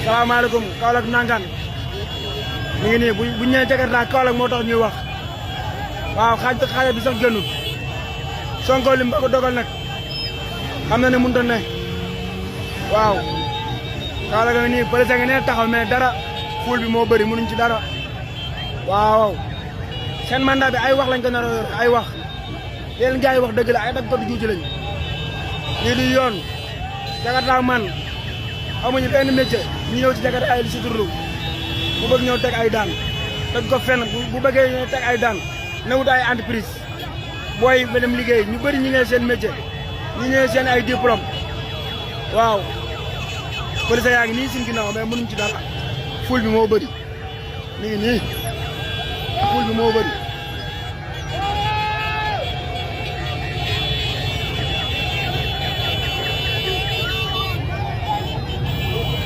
salaamaaleykum Kaolack nangaan mi ngi nii bu ñëwee Jakarta Kaolack moo tax ñuy wax waaw xaaj bi sax gënul Sonko lim ba ko dogal nag xam na ne mënut a ne waaw Kaolack nga nii police nga ne taxaw mais dara ful bi moo bëri mënuñ ci dara waaw seen mandat bi ay wax lañ ko nar a yor ay wax yéen gars yi wax dëgg la ay dag ko du juuti lañ lii di yoon Jakarta man amuñu benn métier ñu ñëw ci Jakarta ay li si turlu bu bëgg ñëw teg ay daan teg ko fenn bu bëggee ñëw teg ay daan na wut ay entreprise booy ba dem liggéey ñu bëri ñi ngee seen métier ñi ñëwee seen ay diplôme waaw police yaa ngi nii suñ ginnaaw mais mënuñ ci dara ful bi moo bëri mi ngi nii ful bi moo bëri